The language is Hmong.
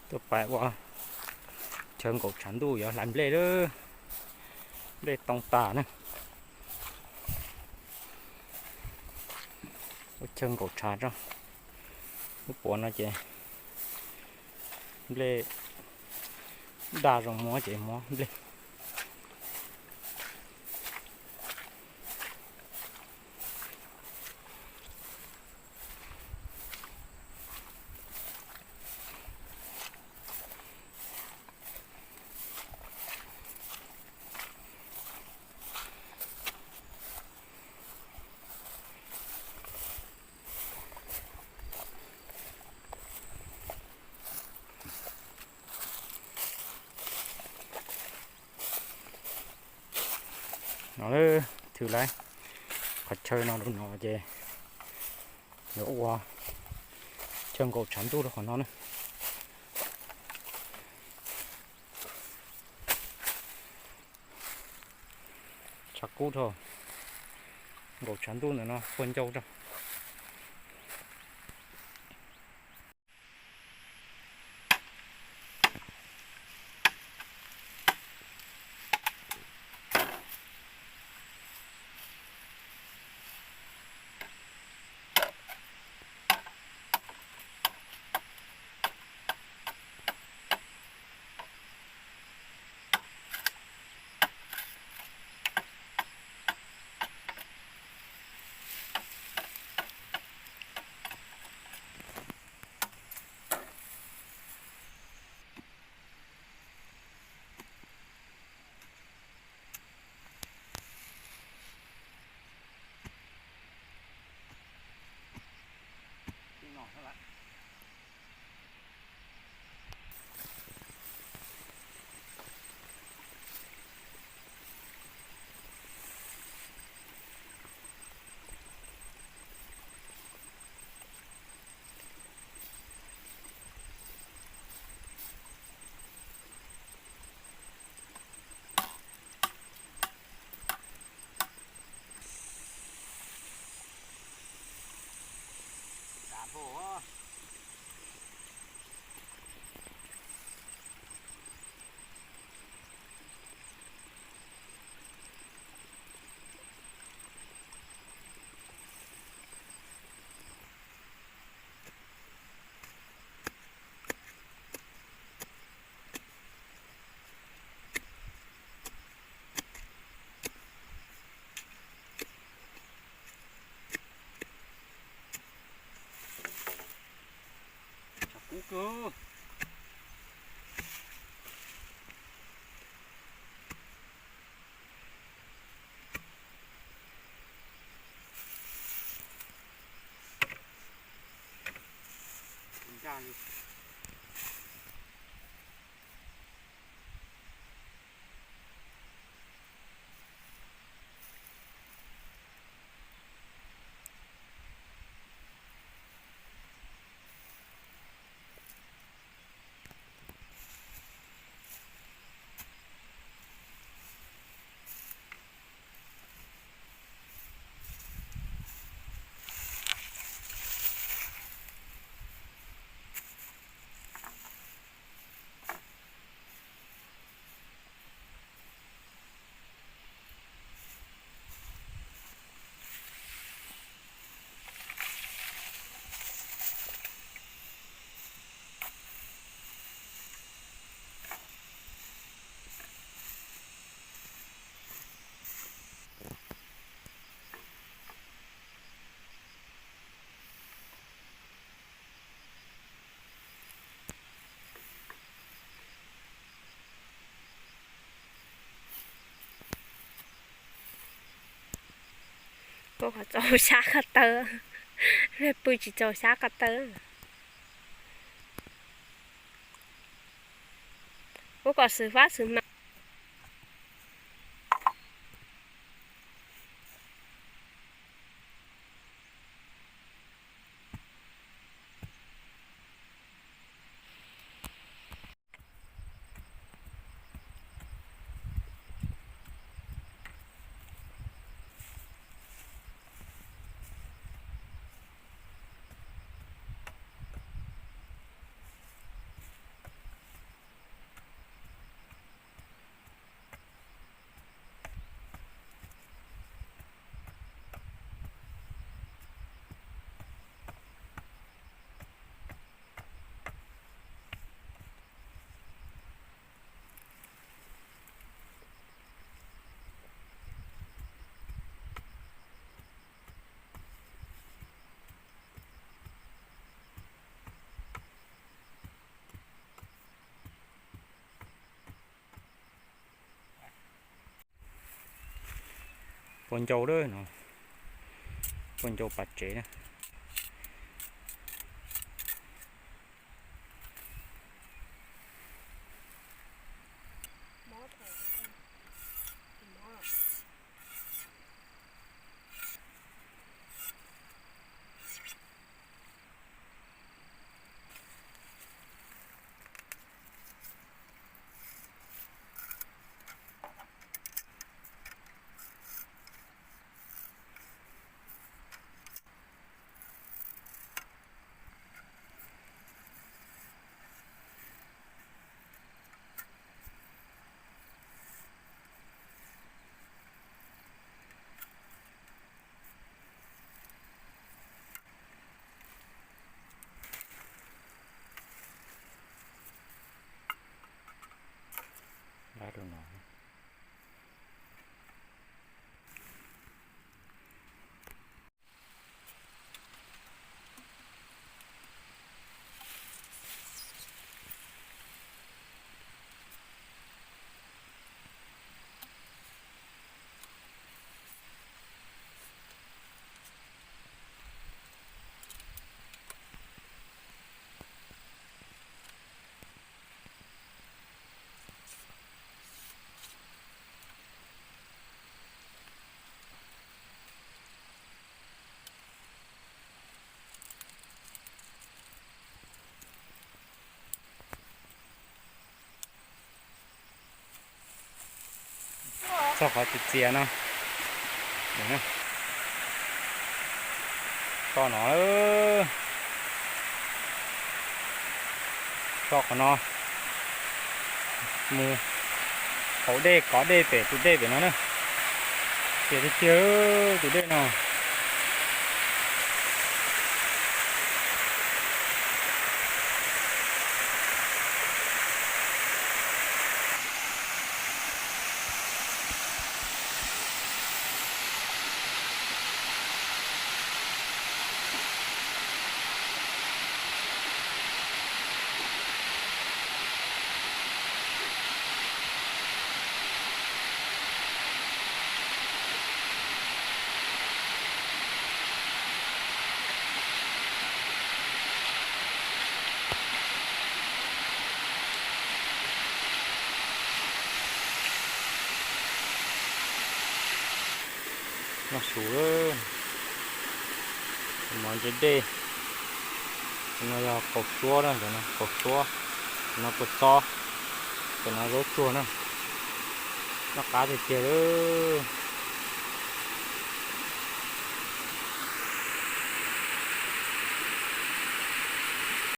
Tuaj pais ua chaw nkaum tshav ntuj yuav hlais nplej lawm. Nplej too tas na. Ua chaw nkaum tshav tso. Lub puav no ces nplej daj zoo muab ces muab nplej. No, thwm lawm qhov chaw no rau no ces yuav ua chaw nkaum tshav ntuj rau qhov no na. Tshav kub dhau, nkaum tshav ntuj ntawm no pua ncau rau. Tshav kub kawg. Kuv qhov txaus xyab ko taw, pw tsis txaus xyab ko taw. Kuv kom xwm fab xwm mas. Pua ncau lawm no, pua ncau pas tsev na. Txog qhov txias txias no, toj no, toj qhov no mus hauv dej, kov dej pem tus dej pem no na. Tiag tiag tiag tus dej no. Noj su lawm. Mov ntse dej. Cov no yog kaus suab na, cov no kaus suab, cov no kua txob, cov no zaub tsuag na. Noj qab tiag tiag lawm.